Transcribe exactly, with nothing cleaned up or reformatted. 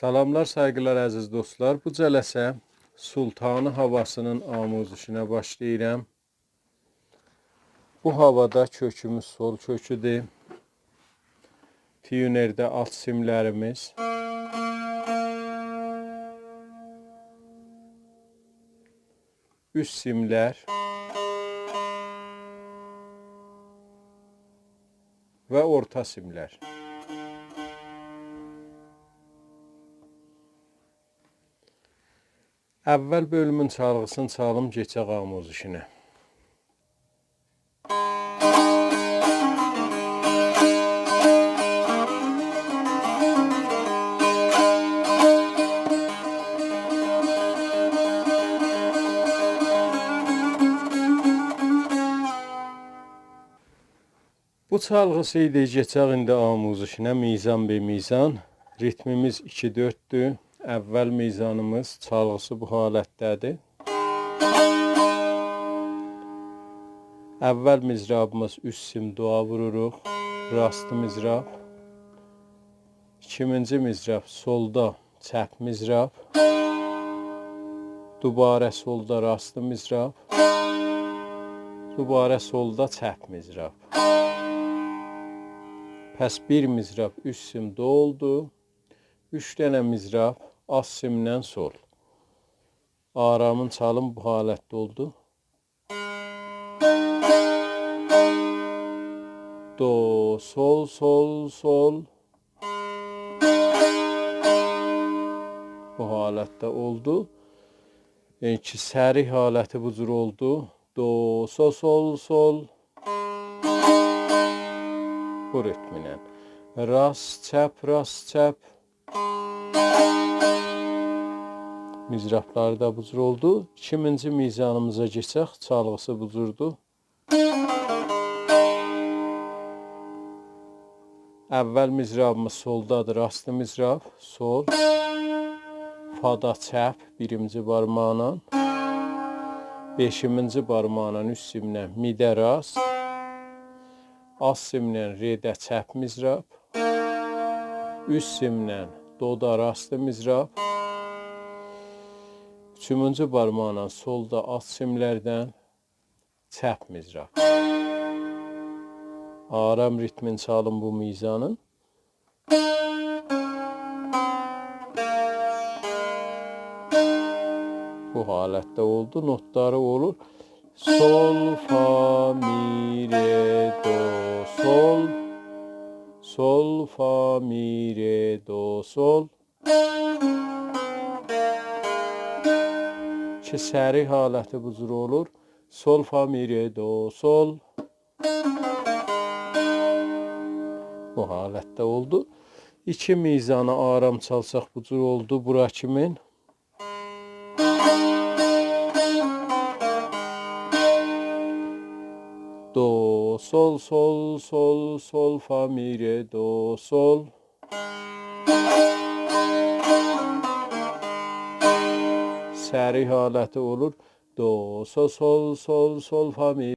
سلاملار، سایغیلار، عزیز دوستلار. بو جلسه سلطانی هاواسینین آموزشینه باشلاییرام. بو هاوادا کؤکوموز سل کؤکودور. تیونرده آلت سیملریمیز، اوست سیملر و اورتا سیملر. اول بؤلومون چالغیسینی چالیم، گئچک آموزشینه. بو چالغیسی ایدی، گئچک ایندی آموزشینه، میزان به میزان. ریتمیمیز ایکی دؤرددور. اول میزانیمیز، چالغیسی بو حالتده‌دیر. اول مضرابیمیز اوست سیم دویا ووروروق، راست مضراب. ایکیمینجی مضراب سلدا، چپ مضراب. دوباره سلدا راست مضراب. دوباره سلدا چپ مضراب. پس بیر مضراب اوست سیم دو اولدو. اوچ دنه مضراب آلت سیمدن سل. آرامین چالیم بو حالتده اولدو. دو، سل، سل، سل. بو حالتده اولدو. یعنی کی، سریع حالتی بو جور اولدو. دو، سل، سل، سل. بو ریتمینن. راست، چپ، راست، چپ. مضرابلاری دا بو جور اولدو. ایکیمینجی میزانیمیزا کئچک، چالغیسی بو جوردور. اول مضرابیمیز سلدادیر، راست مضراب، سل. فادا چپ، بیرینجی بارماقلا. بئشینجی بارماقلا اوست سیمدن می‌ده راست. آلت سیمدن رئده چپ مضراب. اوست سیمدن دودا راست مضراب. اوچونجو بارماقلا سلدا آلت سیملردن چپ مضراب. آرام ریتمین چالیم بو میزانین. بو حالتده اولدو. نوتلاری اولور: سل، فا، می، ر، دو، سل. سل، فا، می، ر، دو، سل. کی، سریع حالتی بو جور اولور: سل، فا، می، ر، دو، سل. بو حالتده اولدو. ایکی میزانی آرام چالساق بو جور اولدو بورا کیمین. دو، سل، سل، سل، سل، فا، می، ر، دو، سل. سریع حالتی اولور: دو، سل، سل، سل، سل، فا، می،